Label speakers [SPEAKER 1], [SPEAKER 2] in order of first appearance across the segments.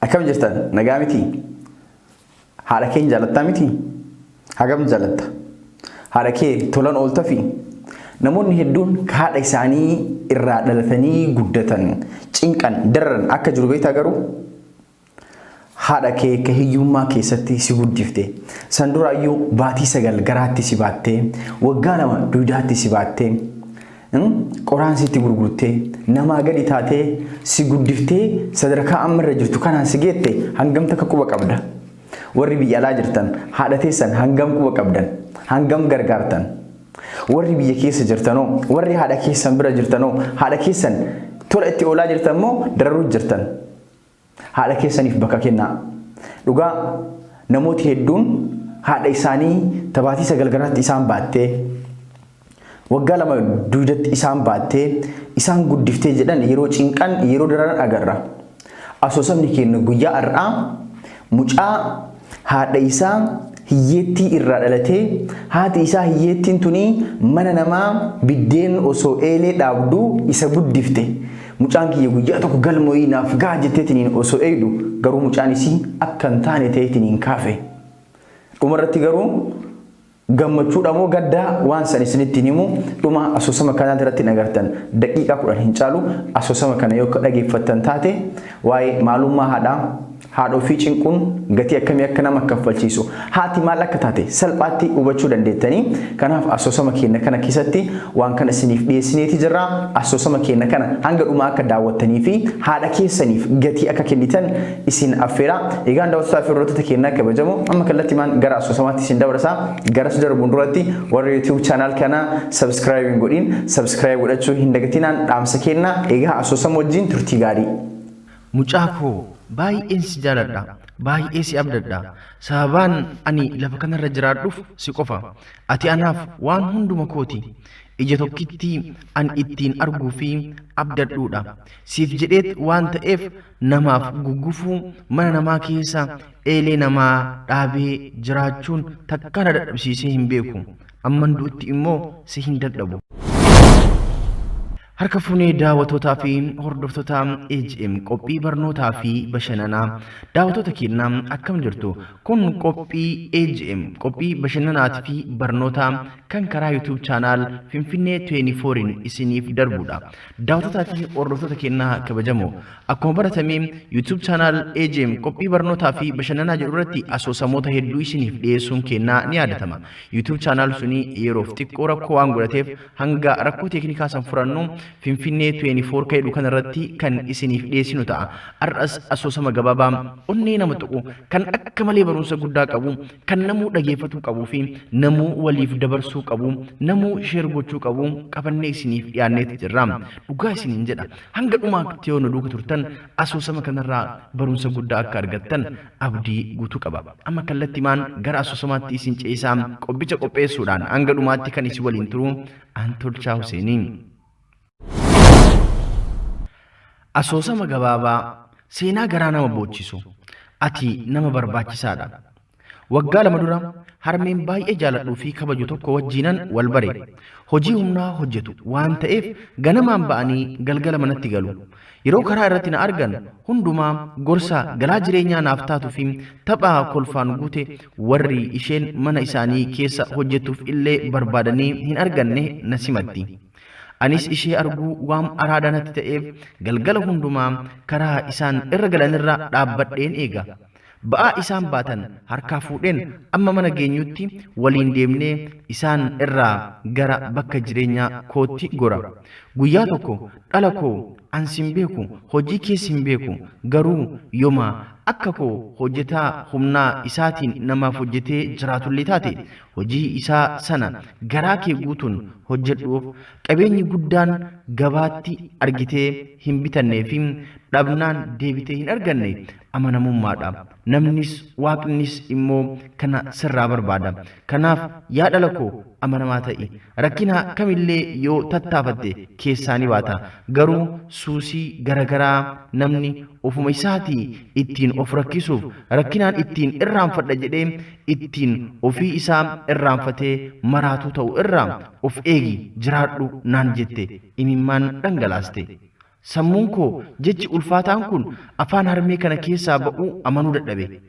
[SPEAKER 1] Akkam jirtan nagaa miti? Haadha kee hin jaalattaa miti? Hagam jaalatta? Haadha kee tolan ooltafi? Namoonni hedduun haadha isaanii irraa dhalatanii guddatan, cinqan, dararan akka jiru beektaa garuu? Haadha kee ka hiyyummaa keessatti si guddifte, san duraayyuu baatii 9 garaatti si baattee, waggaa 2 duydaatti si baattee, Qoraan sitti gurgurtee, namaa gadi taatee si guddiftee sadarkaa amma irra jirtu kanaan si geette hangam takka quba qabda? Warri biyya alaa jirtan haadha teessan hangam quba qabdan? Hangam gargaartan? Warri biyya keessa jirtanoo, warri haadha keessan bira jirtanoo, haadha keessan tola itti oolaa jirtan moo dararuu jirtan? Haadha keessaniif bakka kennaa. Dhugaa namooti hedduun haadha isaanii ta baatii 9 garaatti isaan baattee, waggaa 2 duydatti isaan baattee, isaan guddiftee jedhan yeroo cinqan, yeroo dararan agarra. Asoosamni keenya guyyaa har'aa mucaa haadha isaa hiyyeettii irraa dhalatee, haati isaa hiyyeettiin tunii mana namaa biddeen osoo eelee dhaabduu isa guddifte. Mucaan kiyya guyyaa tokko galma wayii naaf gaha jetteetiniin osoo eegdu garuu mucaan isii akka hin taane ta'eetiniin kaafe. Dhuma irratti garuu gammachuudha moo gaddaa waan san isinitti hin himu dhuma asoosama kanaa irratti hin agartan daqiiqaa 10 hin caalu asoosama kana yoo dhageeffattan taate waa'ee maalummaa haadhaa haadha ofii cinquun gatii akkamii akka nama kaffalchiisu haati maal akka taate salphaatti hubachuu dandeettanii kanaaf asoosama keenya kana keessatti waan kana isiniif dhiyeessineeti jirra asoosama keenya kana hanga dhumaa akka daawwattanii fi haadha keessaniif gatii akka kennitan isin affeera egaan daawwattootaa fi hordoftoota keenyaa kabajamoo amma kallattimaan gara asoosamaatti isin dabarsa garas darbuun duratti warra YouTube channel kana subscribe hin godhin subscribe godhachuu hin dagatinaan dhaamsa keenna egaa asoosama wajjin turtii gaarii.
[SPEAKER 2] Mucaa koo baay'een si jaaladha, baay'ee si abdadha. Sababaan ani lafa kanarra jiraadhuuf si qofa. Ati anaaf waan hunduma kooti. Ija tokkittii ani ittiin arguu fi abdadhuudha. Siif jedheet waan ta'eef namaaf guggufuu mana namaa keessa eelee namaa dhaabee jiraachuun takkaa na dadhabsiisee hin beeku. Amman du'utti immoo si hin dadhabu. Harka fuunee daawwatootaa fi hordoftoota AGM qophii barnootaa fi bashananaa daawwattoota keenya akkam jirtu kun qophii AGM qophii bashannanaatii fi barnootaa kan karaa YouTube channel Finfinnee 24n isiniif darbudha. Daawwattootaa fi hordoftoota keenya kabajamoo akkuma baratame YouTube channel AGM qophii barnootaa fi bashannanaa jedhu irratti asoosamoota hedduu isiniif dhiyeessuun keenya ni yaadatama. YouTube channel suni yeroof xiqqoo rakkoo waan godhateef Hanga rakkoo teeknikaa san furannu Finfinnee 24 ka jedhu kana irratti kan isiniif dhiyeessinu ta'a. Har'as asoosama gabaabaa onnee nama tuqu, kan akka malee barumsa guddaa qabu, kan namuu dhageeffatuu qabuu fi namuu waliif dabarsuu qabu, namuu share gochuu qabu qabannee isiniif dhiyaanneeti jirra. Dhugaa isiniin jedha. Hanga dhumaatti yoo nu duuka turtan asoosama kanarraa barumsa guddaa akka argattan abdii guutuu qaba. Amma kallattimaan gara asoosamaatti isin ce'isaa qophicha qopheessuudhaan hanga dhumaatti kan isin waliin turu an Tolchaa Huseenii. Asoosama gabaabaa seenaa garaa nama boochisu. Ati nama barbaachisaadha. Waggaa 2 dura harmeen baay'ee jaaladhuu fi kabaju tokko wajjiinan wal bare. Hojii humnaa hojjetu waan ta'eef ganamaan ba'anii galgala manatti galu. Yeroo karaa irratti na argan hundumaa gorsa galaa jireenyaa naaf taatu fi tapha kolfaan guute warri isheen mana isaanii keessa hojjettuuf illee barbaadanii hin arganne na simatti. Anis ishee arguu waam araada natti ta'eef galgala hundumaa karaa isaan irra galanirra dhaabbadheen eega. Ba'aa isaan baatan harkaa fuudheen amma mana geenyutti waliin deemnee isaan irraa gara bakka jireenyaa kootti gora. Guyyaa tokko dhala koo an sin beeku, hojii kees hin beeku, garuu yoma akka koo hojjetaa humnaa isaatiin namaaf hojjetee jiraatullee taate hojii isaa sana garaa kee guutuun hojjedhuuf qabeenyi guddaan gabaatti argitee hin bitannee fi dhabnaan deebitee hin arganne amanamummaadha. Namnis Waaqnis immoo kana sirraa barbaada. Kanaaf yaa dhala koo amanamaa ta'i. Rakkina kamillee yoo tattaafatte keessaa ni baata. Garuu suusii garagaraa namni ofuma isaatii ittiin of rakkisuuf rakkinaan ittiin irraanfadha jedhee ittiin ofii isaa irraanfatee maraatuu ta'u irraa of eegi jiraadhu naan jette imimmaan dhangalaaste. Sammuun koo jechi ulfaataan kun afaan harmee kana keessaa ba'uu amanuu dadhabe.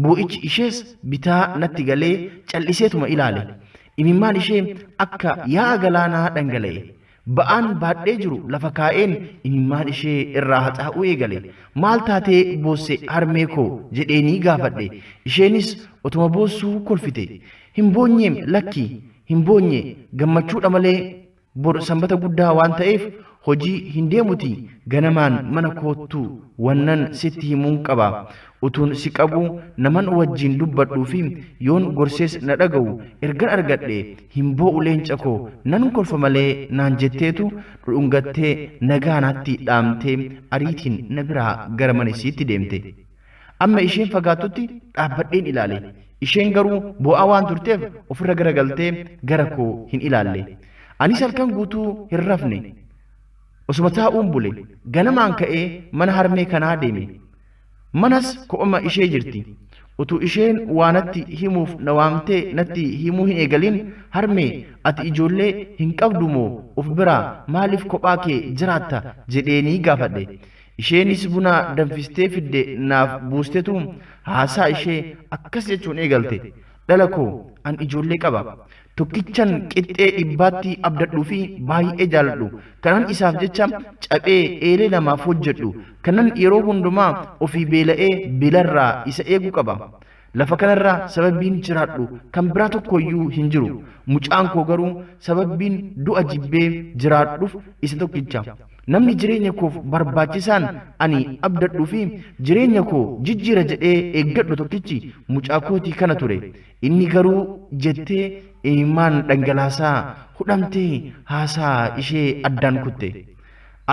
[SPEAKER 2] Boo'ichi ishees bitaa natti galee cal'iseetuma ilaale. Imimmaan ishee akka yaa'a galaanaa dhangala'e. Ba'aan baadhee jiru lafa kaa'een imimmaan ishee irraa haxaa'uu eegale. Maal taatee boosse harmee koo jedheenii gaafadhe. Isheenis otuma boossuu kolfite. Hin boonyeem lakki hin boonye gammachuudha malee bor sanbata guddaa waan ta'eef hojii hin deemuti ganamaan mana koottu wannan sitti himuun qaba. Utuun si qabuu naman wajjin dubbadhuu fi yoon gorsees na dhaga'u ergan argadhe hin boo'u leenca koo nan kolfa malee naan jetteetu dhudhungattee nagaa natti dhaamtee ariitiin na biraa gara mana isiitti deemte. Amma isheen fagaattutti dhaabbadheen ilaale. Isheen garuu boo'aa waan turteef ofirra garagaltee gara koo hin ilaalle. Anis halkan guutuu hin rafne. Osuma taa'uun bule. Ganamaan ka'ee mana harmee kanaa deeme. Manas ko'oma ishee jirti. Utuu isheen waa natti himuuf na waamtee natti himuu hin eegalin harmee ati ijoollee hin qabdu moo of biraa maaliif kophaa kee jiraatta jedheenii gaafadhe. Isheenis buna danfistee fidde naaf buustetu haasaa ishee akkas jechuun eegalte. Dhala koo an ijoollee qaba. Tokkichan qixxee dhibbaatti abdadhuu fi baay'ee jaaladhu. Kanan isaaf jecha caphee eelee namaaf hojjedhu. Kanan yeroo hundumaa ofii beela'ee beelarraa isa eegu qaba. Lafa kanarra sababbiin jiraadhu kan biraa tokkoyyuu hin jiru. Mucaan koo garuu sababbiin du'a jibbee jiraadhuuf isa tokkicha. Namni jireenya koof barbaachisaan ani abdadhuu fi jireenya koo jijjiira jedhee eeggadhu tokkichi mucaa kootii kana ture. Inni garuu jettee imimmaan dhangalaasaa hudhamtee haasaa ishee addaan kutte.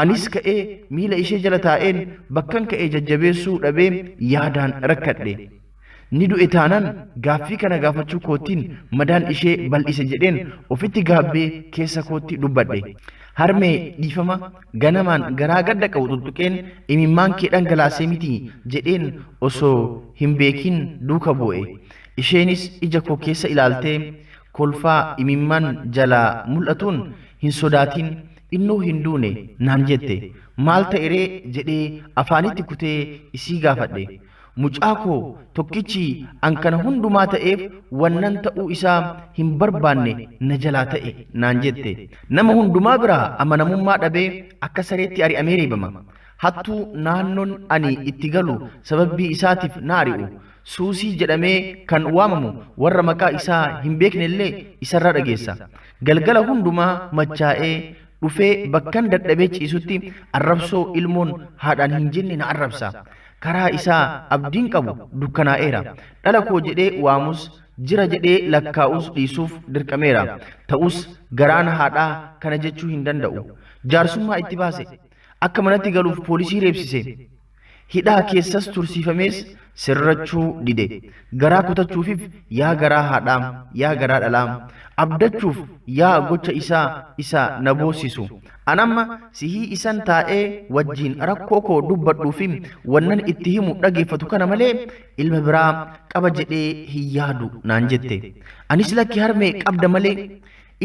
[SPEAKER 2] Anis ka'ee miila ishee jala taa'een bakkan ka'ee jajjabeessuu dhabee yaadaan rakkadhe. Ni du'e taanaan gaaffii kana gaafachuu kootiin madaan ishee bal'ise jedheen ofitti gaabbee keessa kootti dubbadhe. Harmee dhiifama ganamaan garaa gadda qabu tuttuqeen imimmaan kee dhangalaasee miti jedheen osoo hin beekin duuka bu'e. Isheenis ija koo keessa ilaaltee kolfaa imimmaan jalaa mul'atuun hin sodaatin innoo hin duune naan jette. Maal ta'eree jedhee afaanitti kutee isii gaafadhe. Mucaa koo tokkichi an kana hundumaa ta'eef wannan ta'uu isaa hin barbaanne na jalaa ta'e naan jette. Nama hundumaa biraa amanamummaa dhabee akka sareetti ari'amee reebama. Hattuu naannoon ani itti galu sababii isaatiif na ari'u. Suusii jedhamee kan waamamu warra maqaa isaa hin beekne illee isarraa dhageessa. Galgala hundumaa machaa'ee dhufee bakkan dadhabee ciisutti arrabsoo ilmoon haadhaan hin jenne na arrabsa. Karaa isaa abdiin qabu dukkanaa'eera. Dhala koo jedhee waamus jira jedhee lakkaa'us dhiisuuf dirqameera. Ta'us garaan haadhaa kana jechuu hin danda'u. Jaarsummaa itti baase. Akka manatti galuuf poolisii reebsise. Hidhaa keessas tursiifamees sirrachuu dide. Garaa kutachuufif yaa garaa haadhaa, yaa garaa dhalaa. Abdachuuf yaa gocha isaa isa na boosisu. An amma sihii isan taa'ee wajjin rakkoo koo dubbadhuu fi wannan itti himu dhageeffatu kana malee ilma biraa qaba jedhee hin yaadu naan jette. Anis lakki harmee qabda malee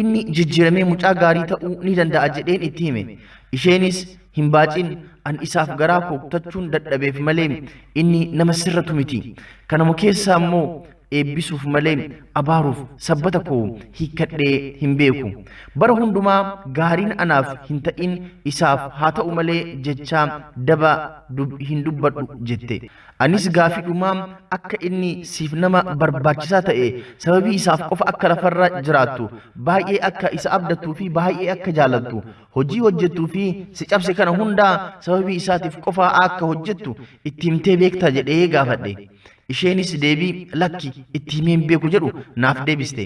[SPEAKER 2] inni jijjiiramee mucaa gaarii ta'uu ni danda'a jedheen itti hime. Isheenis hin baacin an isaaf garaa koo kutachuun dadhabeef malee inni nama sirratu miti. Kanuma keessaa immoo eebbisuuf malee abaaruuf sabbata koo hiikkadhee hin beeku. Bara hundumaa gaariin anaaf hin ta'in isaaf haa ta'u malee jechaa daba hin dubbadhu jette. Anis gaafii dhumaa akka inni siif nama barbaachisaa ta'e sababii isaaf qofa akka lafarra jiraattu baay'ee akka isa abdattuu fi baay'ee akka jaalattu hojii hojjettuu fi si cabse kana hundaa sababii isaatiif qofa akka hojjettu itti himtee beekta jedhee gaafadhe. Isheenis deebii lakki itti himee hin beeku jedhu naaf deebiste.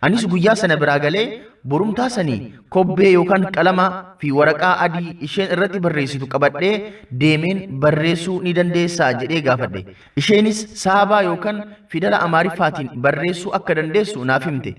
[SPEAKER 2] Anis guyyaa sana biraa galee borumtaa sanii kobbee yookaan qalama fi waraqaa adii isheen irratti barreessitu qabadhee deemeen barreessuu ni dandeessaa jedhee gaafadhe. Isheenis saabaa yookaan fidala Amaariffaatiin barreessuu akka dandeessu naaf himte.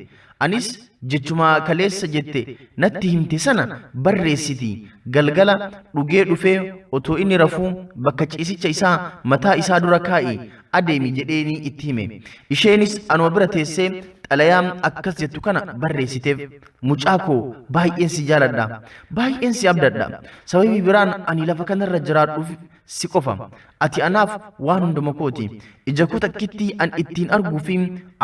[SPEAKER 2] Anis Jechuma kaleessa jette natti himte sana barreessiti. Galgala dhugee dhufee otoo inni rafuu bakka ciisicha isaa mataa isaa dura kaa'i adeemi jedheenii itti hime. Isheenis anuma bira teessee xalayaa akkas jettu kana barreessiteef. Mucaa koo baay'een si jaaladha. Baay'een si abdadha. Sababii biraan ani lafa kanarra jiraadhuuf si qofa. Ati anaaf waan hunduma kooti. Ija koo takkittii an ittiin arguu fi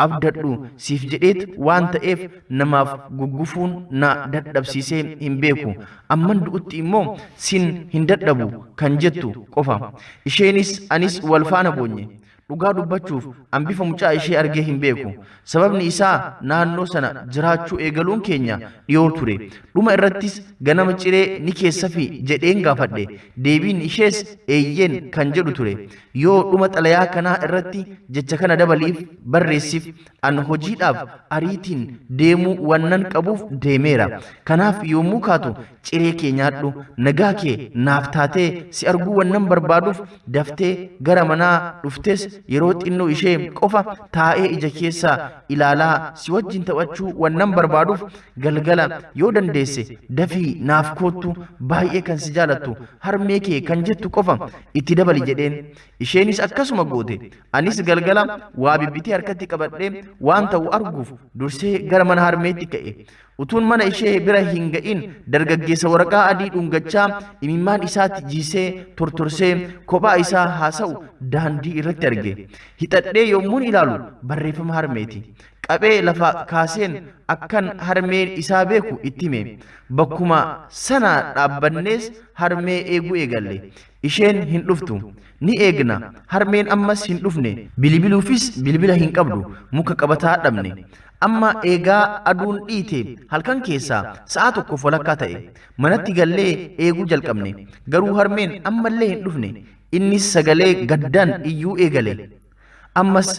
[SPEAKER 2] abdadhu siif jedheet waan ta'eef namaaf guggufuun na dadhabsiisee hin beeku. Amman du'utti immoo sin hin dadhabu kan jettu qofa. Isheenis anis wal faana boonye. Dhugaa dubbachuuf an bifa mucaa ishee argee hin beeku. Sababni isaa naannoo sana jiraachuu eegaluun keenya dhiyoo ture. Dhuma irrattis ganama ciree ni keessafi jedheen gaafadhe. Deebiin ishees eeyyeen kan jedhu ture. Yoo dhuma xalayaa kanaa irratti jecha kana dabaliif barreessif an hojiidhaaf ariitiin deemuu wannan qabuuf deemeera. Kanaaf yommuu kaatu ciree kee nyaadhu, nagaa kee naaf taatee si arguu wannan barbaaduuf daftee gara manaa dhuftes yeroo xinnoo ishee qofa taa'ee ija keessa ilaalaa si wajjin taphachuu wannan barbaaduuf galgala yoo dandeesse dafii naaf koottu baay'ee kan si jaalattu harmee kee kan jettu qofa itti dabali jedheen. Isheenis akkasuma goote. Anis galgala waa bibbitee harkatti qabadhee waan ta'u arguuf dursee gara mana harmeetti ka'e. Utuun mana ishee bira hin ga'in dargaggeessa waraqaa adii dhungachaa imimmaan isaatti jiisee tortorsee kophaa isaa haasa'u daandii irratti arge. Hixadhee yommuun ilaalu barreeffama harmeeti. Qabee lafa kaaseen akkan harmeen isaa beeku itti hime. Bakkuma sana dhaabbannees harmee eeguu eegalle. Isheen hin dhuftu. Ni eegna. Harmeen ammas hin dhufne. Bilbiluufis bilbila hin qabdu. Muka qabataa dhabne. Amma eegaa aduun dhiite halkan keessaa sa'a tokkoof walakkaa ta'e. Manatti gallee eeguu jalqabne. Garuu harmeen ammallee hin dhufne. Innis sagalee gaddaan iyyuu eegale. Ammas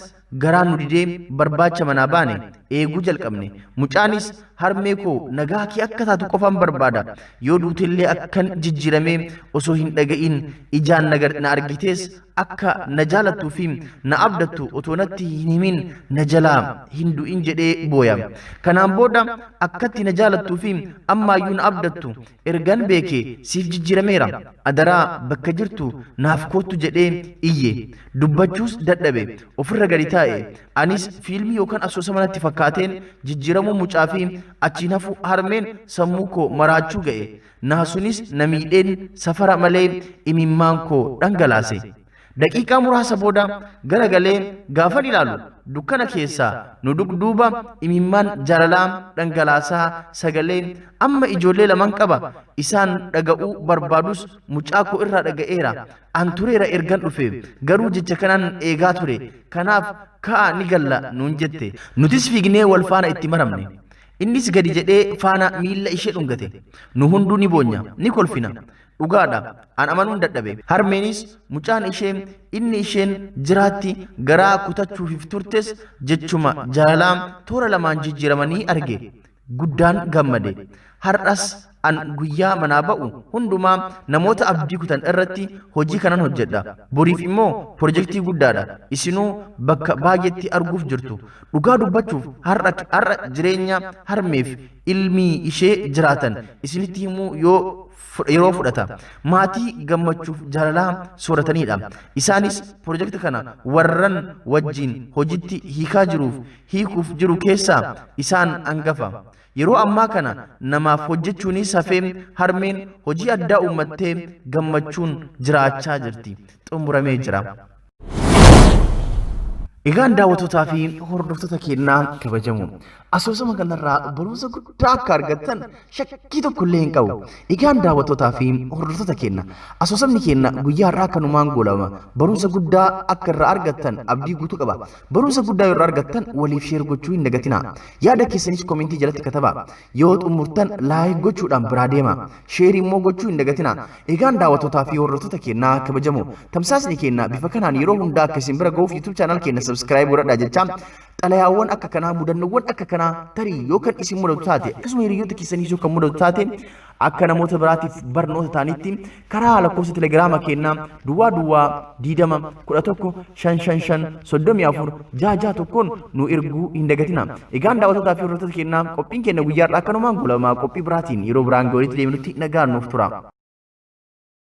[SPEAKER 2] garaan nu didee barbaacha manaa baane eeguu jalqabne. Mucaanis harmee koo nagaa kee akka taatu qofaan barbaada. Yoo duutellee akkan jijjiiramee osoo hin dhaga'in ijaan na argitees akka na jaalattuu fi na abdattu otoo natti hin himin na jalaa hin du'in jedhee booya. Kanaan booda akkatti na jaalattuu fi ammaayyuu na abdattu ergan beekee siif jijjiirameera. Adaraa bakka jirtu naaf koottu jedhee iyye. Dubbachuus dadhabe. Ofirra gadi taa'e. Anis fiilmii yookaan asoosama natti fakkaateen jijjiiramuu mucaa fi achiin hafu harmeen sammuu koo maraachuu ga'e. Naasunis na miidheen safara malee imimmaan koo dhangalaase. Daqiiqaa muraasa booda garagalee gaafan ilaalu dukkana keessaa nu dugduuba imimmaan jaalalaa dhangalaasaa sagalee amma ijoollee lamaan qaba isaan dhaga'uu barbaadus mucaa koo irraa dhaga'eera. An tureera ergan dhufe garuu jecha kanaan eegaa ture. Kanaaf ka'a ni galla nuun jette. Nutis fiignee wal faana itti maramne. Innis gadi jedhee faana miilla ishee dhungate. Nu hunduu ni boonya, ni kolfina. Dhugaadha, an amanuun dadhabe. Harmeenis mucaan ishee inni isheen jiraatti garaa kutachuufiif turtes jechuma jaalalaa toora lamaan jijjiiramanii arge. Guddaan gammade. Har'as an guyyaa manaa ba'u hundumaa namoota abdii kutan irratti hojii kanan hojjedha. Boriif immoo pirojektii guddaadha. Isinuu bakka baay'eetti arguuf jirtu. Dhugaa dubbachuuf har'a jireenya harmeef ilmii ishee jiraatan isinitti himuu yoo yeroo fudhata. Maatii gammachuuf jaalalaa sooratanidha. Isaanis pirojektii kana warran wajjin hojitti hiikaa jiruuf hiikuuf jiru keessaa isaan hangafa. Yeroo ammaa kana namaaf hojjechuunis hafee harmeen hojii addaa uummattee gammachuun jiraachaa jirti. Xumuramee jira. Egaan daawwattootaa fi hordoftoota keenyaa kabajamu. Asoosama kanarraa barumsa guddaa akka argattan shakkii tokko illee hin qabu. Egaan daawwattootaa fi hordoftoota keenya asoosamni keenya guyyaa har'aa kanumaan goolabama. Barumsa guddaa akka irraa argattan abdii guutuu qaba. Barumsa guddaa yoo irraa argattan waliif share gochuu hin dagatinaa. Yaada keessanis komentii jalatti katabaa. Yoo xumurtan like gochuudhaan biraa deema. Share immoo gochuu hin dagatinaa. Egaan daawwattootaa fi hordoftoota keenyaa kabajamoo. Tamsaasni keenya bifa kanaan yeroo hundaa akka isin bira ga'uuf YouTube channel keenya subscribe godhadhaa jechaa. Xalayaawwan akka kanaa, mudannoowwan akka kanaa tarii yoo kan isin mudatu taate, akkasuma hiriyoota keessaniis yoo kan mudatu taate, akka namoota biraatiif barnoota ta'anitti karaa lakkoofsa telegiraama keenyaa duwwaa duwwaa 20 11 5 5 5 34 6 6 1n nu erguu hin dagatina. Egaan daawwattootaa fi hordoftoota keenyaa, qophiin keenya guyyaa har'aa akkanumaan gulamaa. Qophii biraatiin yeroo biraan walitti deemnutti nagaan nuuf tura.